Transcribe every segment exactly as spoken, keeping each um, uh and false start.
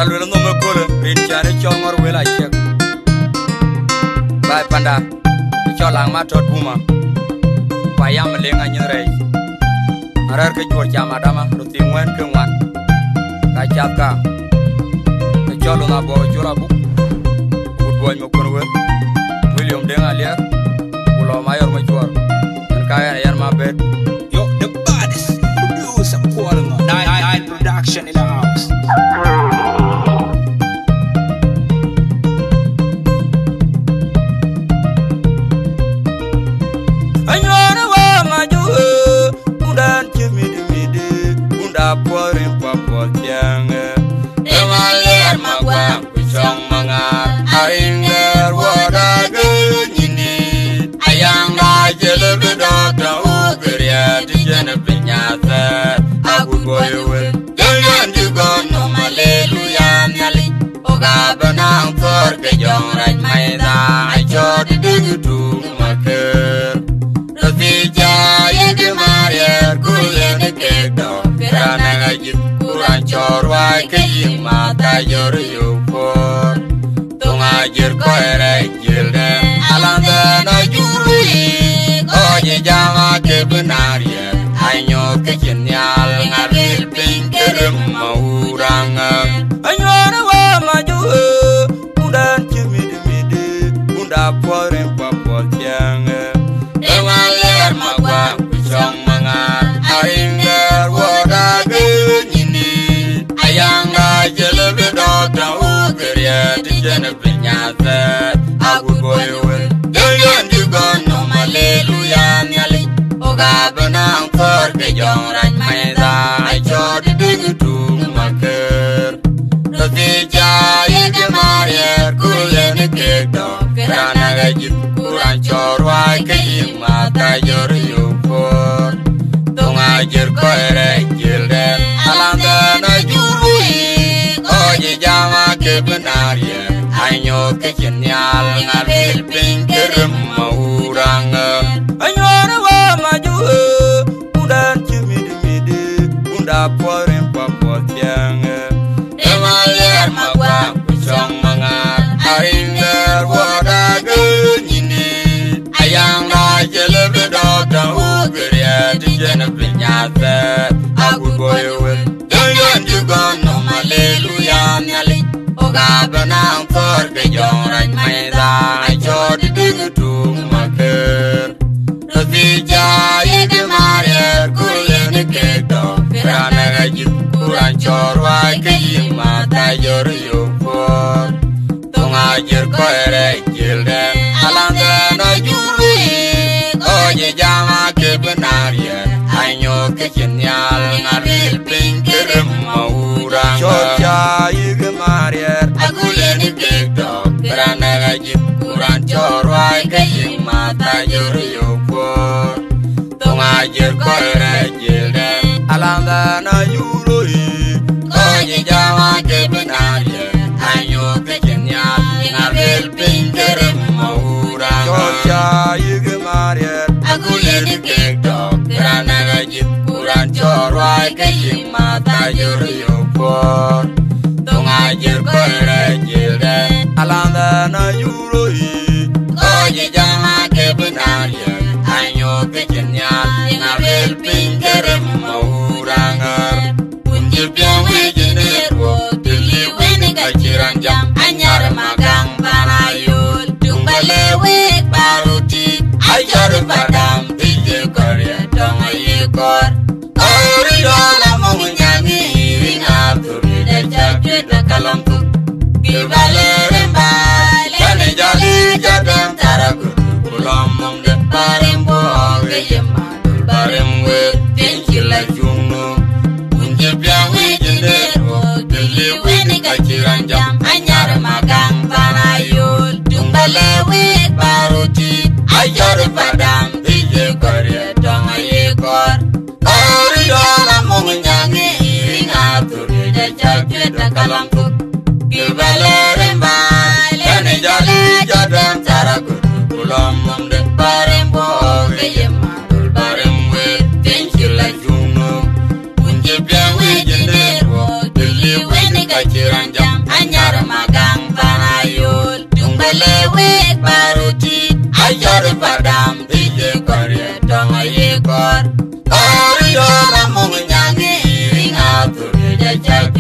Aluel nhom ëköölë, rin cän ë cɔl Ŋɔr Wel Aciëk. Baai panda, ë cɔl Laŋ Matɔt Buma. Ku ayam ë leŋ anyïn rɛɛc. Arɛ̈ɛ̈r ke Juɔ̈r Cam Adama, röt thii ŋuɛ̈ɛ̈n ke ŋuan. Ka cath ka, ë cɔl Lunh Abuɔk Juɔ̈r Abuk. Wut Buɔny Makuën Wel. William Deŋ Aliɛr. Ku Lɔ Mayɔr Macuɔɔr. Yen ka ɣɛn, ɣɛn Mabet. Yo, the baddest producer, Kuɔl Ŋɔ̈. Nile, Nile Production in the house. Anyuɔɔn wa ma juë, kundan cï midi midi, kunda puɔl rin puɔl puɔl ciɛɛŋë. Ë ma liɛɛr ma guaŋ, ku cɔŋ ma ŋaar, arin ŋɛɛr wuɔɔda gëëny nyïni. Ayaŋda jël bï dɔɔk tɔ wuk riɛɛt, cïn piny athɛɛr, agut bɔi wël. Jël yɛn dï gɔn nɔm, aleluya, Nhialic. Oga bï naŋ thɔɔr ke jɔŋ rac maitha, acɔɔt dïk tuŋ makër. Röthii ca yïk mariɛɛr, ku yen kek dɔ̈k, raan ë ɣa jïth, ku raan cɔɔr ruääi ke yïk math, ajɔr yök puɔ̈r. Thoŋ ajër kɔc rɛɛc jiëlden, alandhɛn ajur wïïk, kɔc ë jam ake bï naŋ riɛl, anyuɔɔth ke cïn nhial, ŋa ril piny ke rem ma wuraŋ. Anyuɔɔn wa ma juë, kundan cï midi midi, kunda puɔl rin puɔl puɔl ciɛɛŋë. Ë wan liɛɛr ma guaŋ, ku cɔŋ ma ŋaar, arin ŋɛɛr wuɔɔda gëëny nyïni. Ayaŋda jël bï dɔɔk tɔ wuk riɛɛt, cïn piny athɛɛr, agut bɔi wël. Jël yɛn dï gɔn nɔm, aleluya, Nhialic. Oga bï naŋ thɔɔr ke jɔŋ rac maitha, acɔɔt dïk tuŋ makër. Röthii ca yïk mariɛɛr, ku yen kek dɔ̈k, raan ë ɣa jïth, ku raan cɔɔr ruääi ke yïk math, ajɔr yök puɔ̈r. Thoŋ ajër kɔc rɛɛc jiëlden, alandhɛn ajur wïïk, kɔc ë jam ake bï naŋ riɛl, anyuɔɔth ke cïn nhial, ŋa ril piny ke rem ma wuraŋ. Anyuɔɔn wa ma juë, kundan cï midi midi, kunda puɔl rin puɔl puɔl ciɛɛŋë. Ë ma liɛɛr ma guaŋ, ku cɔŋ ma ŋaar, arin ŋɛɛr wuɔɔda gëëny nyïni. Ayaŋda jël bï dɔɔk tɔ wuk riɛɛt, cïn piny athɛɛr, agut bɔi wël. Jël yɛn dï gɔn nɔm, aleluya, Nhialic. Oga bï naŋ thɔɔr ke jɔŋ rac maitha, acɔɔt dïk tuŋ makër. Röthii ca yïk mariɛɛr, ku yen kek dɔ̈k, raan ë ɣa jïth, ku raan cɔɔr ruääi ke yïk math, ajɔr yök puɔ̈r. Thoŋ ajër kɔc rɛɛc jiëlden, alandhɛn ajur wïïk, kɔc ë jam ake bï naŋ riɛl, anyuɔɔth ke cïn nhial, ŋa ril piny ke rem ma wuraŋ. Cɔɔr ca yïk mariɛɛr, agut yen kek dɔ̈k, raan ë ɣa jïth, ku raan cɔɔr ruääi ke yïk math, ajɔr yök puɔ̈r. Thoŋ ajër kɔc rɛɛc jiëlden, alandhɛn ajur wïïk, kɔc ë jam ake bï naŋ riɛl, anyuɔɔth ke cïn nhial, ŋa ril piny ke rem ma wuraŋ. Cɔɔr ca yïk mariɛɛr, agut yen kek dɔ̈k, raan ë ɣa jïth, ku raan cɔɔr ruääi ke yïk math, ajɔr yök puɔ̈r. Thoŋ ajër kɔc rɛɛc jiëlden, alandhɛn ajur wïïk, kɔc ë jam ake bï naŋ riɛl, anyuɔɔth ke cïn nhial, ŋa ril piny ke rem ma wuraŋ. Wun cï piɛŋ wïc ë network, të liu wën ka cï raan jam, anyar ma gäŋ pan ayol, tuŋ ba lɛ wek ba röt tït, acɔr pa dam, dhil ye kɔriɛ tɔŋ ayï kɔr. Kɔr yɔl amɔŋ nyaŋi, rin athur yï dɛ cak cuet ë kalam thuk. Kï ba lɛ rem ba, lɛn ë jali jadɛm thar akut, ku lɔm mɔŋ dɛ ba rem buɔɔk ke yem. Barem wek, tiɛny cï la cuŋ nu. Wun cï piɛŋ wïc ë network, të liu wën ka cï raan jam, anyar ma gäŋ pan ayol, tuŋ ba lɛ wek ba röt tït, acɔr pa dam, dhil ye kɔriɛ tɔŋ ayï kɔr. Kɔr yɔl amɔŋ nyaŋi, rin athur yï dɛ cak cuet ë kalam thuk. Kï ba lɛ rem ba, lɛn ë jali jadɛm thar akut, ku lɔm mɔŋ dɛ barem buɔɔk ke yem. Dul barem wek, tiɛny cï la cuŋ nu. Wun cï piɛŋ wïc ë network, të liu wën ka cï raan jam,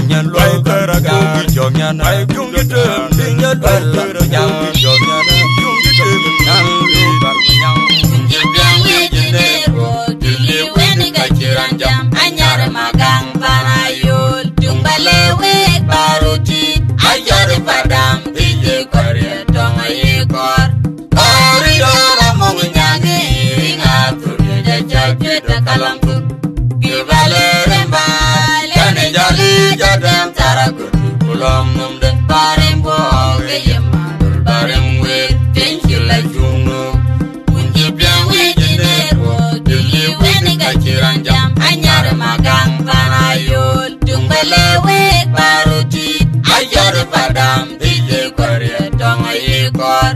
jɔŋ nyan luɔi kär agaar, jɔŋ nyan ai juŋ jï tëm, bï nyɛ luɛl la jam, jɔŋ nyan juŋ jï tëm, nyan luɔi kär nyan. Jï biaŋ wïc në ruɔt, të liu wën ka cï raan jam, anyar Magaŋ pan Ayol, tuŋ ba lɛ wek Baroti, ayɔr padam, bï jë kɔriɛ tɔŋ ayï kɔr. Kɔr yɔr amɔŋ nyaŋ ë riŋ athör, de cak cuet ë kalam thuk. Kï ba lɛ rem ba, lɛn ë jali jadɛm thar aköt, ku lɔm nöm de ba rem buɔɔk ë yem adöl ba rem wek, piny cï la cuŋ nu. Wun cï piɛŋ wïc në ruɔt, të liu wën ka cï raan jam, anyar Magaŋ pan Ayol, tuŋ ba lɛ wek Baroti, ayɔr padam, bï jë kɔriɛ tɔŋ ayï kɔr.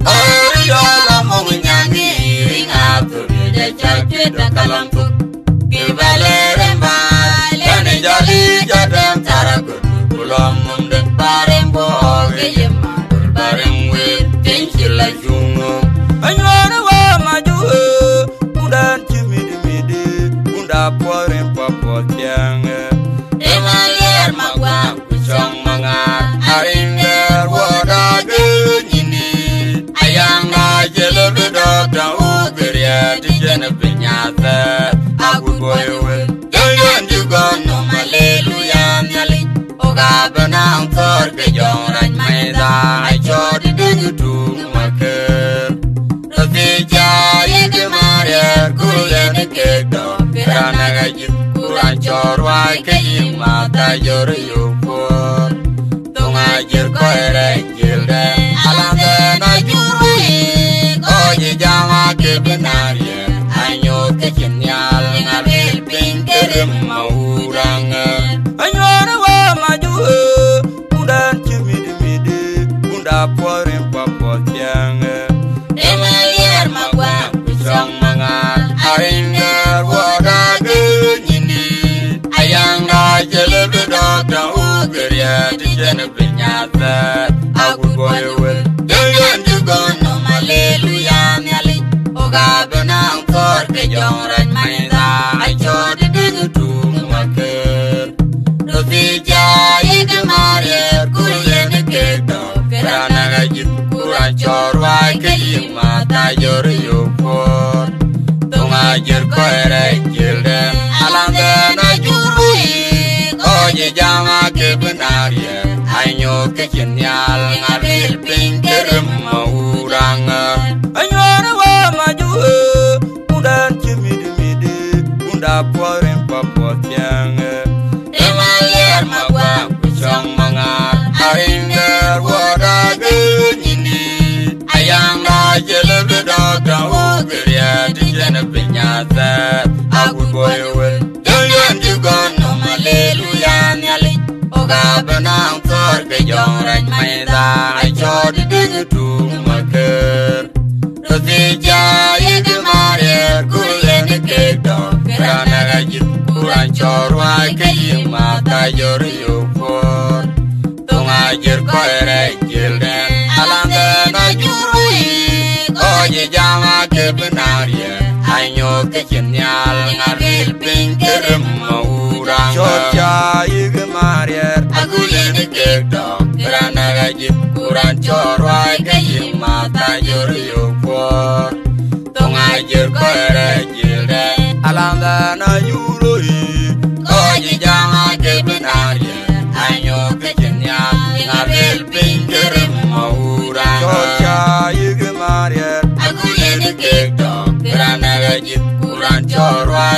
Kɔr yɔr amɔŋ nyaŋ ë riŋ athör, de cak cuet ë kalam thuk. Kï ba lɛ rem ba, lɛn ë jali jadɛm thar aköt, ku lɔm nöm de ba rem buɔɔk ë yem adöl ba rem wek, piny cï la cuŋ nu. Anyuɔɔn ë wä ma juë, kundɛn cï mïdï mïdï, kunda puɔth rin puɔth puɔth ciɛɛŋë. Ë ma liɛɛr ma guaŋ, ku cɔŋ ma ŋaar, arin dɛɛr wuɔɔt agëë nyïnï. Ayaŋ na jël bï dɔɔk tɔŋ wuk bï riɛɛt, të cïn piny athɛɛr, agut bɔi wël. Jɔn jɔn jï gɔn nɔm, aleluya, Nhialic. Oga bï naŋ thɔɔr ke jɔŋ rac maitha, acɔɔt dëŋ tuŋ makër. Röthii ca yïk mariɛɛr, ku yen kek dɔɔk, kë raan ë ɣa jïth, ku raan cɔɔr ruääi ke yï math, ajör yök puɔ̈r. Thoŋ ajër kɔc rɛc jël dɛn, alamdɛn ajur wei, kɔc ë jam ake bï naŋ riɛl, anyooth ke cïn nhial, ŋa lueel piny ke rem ma wut aŋɛɛr. Anyuɔɔn ë wä ma juë, kundɛn cï mïdï mïdï, kunda puɔth rin puɔth puɔth ciɛɛŋë. Ë ma liɛɛr ma guaŋ, ku cɔŋ ma ŋaar, arin dɛɛr wuɔɔt agëë nyïnï. Ayaŋ na jël bï dɔɔk tɔŋ wuk bï riɛɛt, të cïn piny athɛɛr, agut bɔi wël. Jɔn jɔn jï gɔn nɔm, aleluya, Nhialic. Oga bï naŋ thɔɔr ke jɔŋ rac maitha, acɔɔt dëŋ tuŋ makër. Röthii ca yïk mariɛɛr, ku yen kek dɔɔk, kë raan ë ɣa jïth, ku raan cɔɔr ruääi ke yï math, ajör yök puɔ̈r. Thoŋ ajër kɔc rɛc jël dɛn, alamdɛn ajur wei, kɔc ë jam ake bï naŋ riɛl, anyooth ke cïn nhial, ŋa lueel piny ke rem ma wut aŋɛɛr. Anyuɔɔn ë wä ma juë, kundɛn cï mïdï mïdï, kunda puɔth rin puɔth puɔth ciɛɛŋë. Ë ma liɛɛr ma guaŋ, ku cɔŋ ma ŋaar, arin dɛɛr wuɔɔt agëë nyïnï. Ayaŋ na jël bï dɔɔk tɔŋ wuk bï riɛɛt, të cïn piny athɛɛr, agut bɔi wël. Jɔn jɔn jï gɔn nɔm, aleluya, Nhialic. Oga bï naŋ thɔɔr ke jɔŋ rac maitha, acɔɔt dëŋ tuŋ makër. Röthii ca yïk mariɛɛr, ku yen kek dɔɔk, kë raan ë ɣa jïth, ku raan cɔɔr ruääi ke yï math, ajör yök puɔ̈r. Thoŋ ajër kɔc rɛc jël dɛn, alamdɛn ajur wei, kɔc ë jam ake bï naŋ riɛl, anyooth ke cïn nhial, ŋa lueel piny ke rem ma wut aŋɛɛr. Cɔɔt ca yïk mariɛɛr, agut yen kek dɔɔk, kë raan ë ɣa jïth, ku raan cɔɔr ruääi ke yï math, ajör yök puɔ̈r. Thoŋ ajër kɔc rɛc jël dɛn, alamdɛn ajur wei, kɔc ë jam ake bï naŋ riɛl, anyooth ke cïn nhial, ŋa lueel piny ke rem ma wut aŋɛɛr. Cɔɔt ca yïk mariɛɛr, agut yen kek dɔɔk, kë raan ë ɣa jïth, ku raan cɔɔr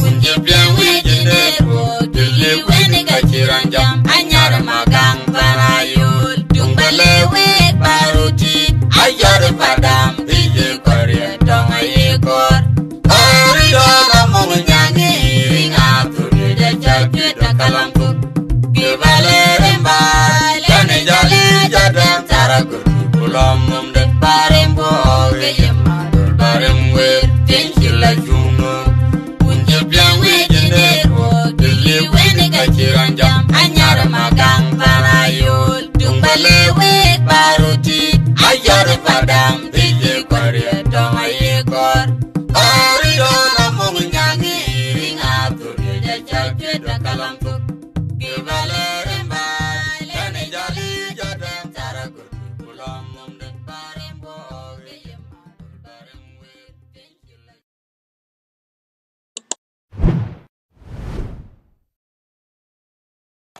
Wun cï piɛŋ wïc ë ner ruɔ̈k, të liu wën ka cï raan jam. Anyar Magaŋ pan Ayol, tuŋ bä lɛ̈k wek bä röt tït. Ayar padam, bï ye kɔriɛ tɔŋ aye kɔr. Ori dɔl amɔŋ nyaŋ ë riŋ athör, ye jɔ cä cuet ë kalam thok. Kë bä lɛ̈k rem bä, jɔn ë jal ë jɔ dɛm thar agör, ku lɔm nom dɛ̈t bä rem bɔ̈ ke ye madöl bä rem wek, tiɛny cï la cuŋ nööm. Wun cï piɛŋ wïc ë ner ruɔ̈k, të liu wën ka cï raan jam. Anyar Magaŋ pan Ayol, tuŋ bä lɛ̈k wek bä röt tït. Ayar padam, bï ye kɔriɛ tɔŋ aye kɔr. Ori dɔl amɔŋ nyaŋ ë riŋ athör, ye jɔ cä cuet ë kalam thok.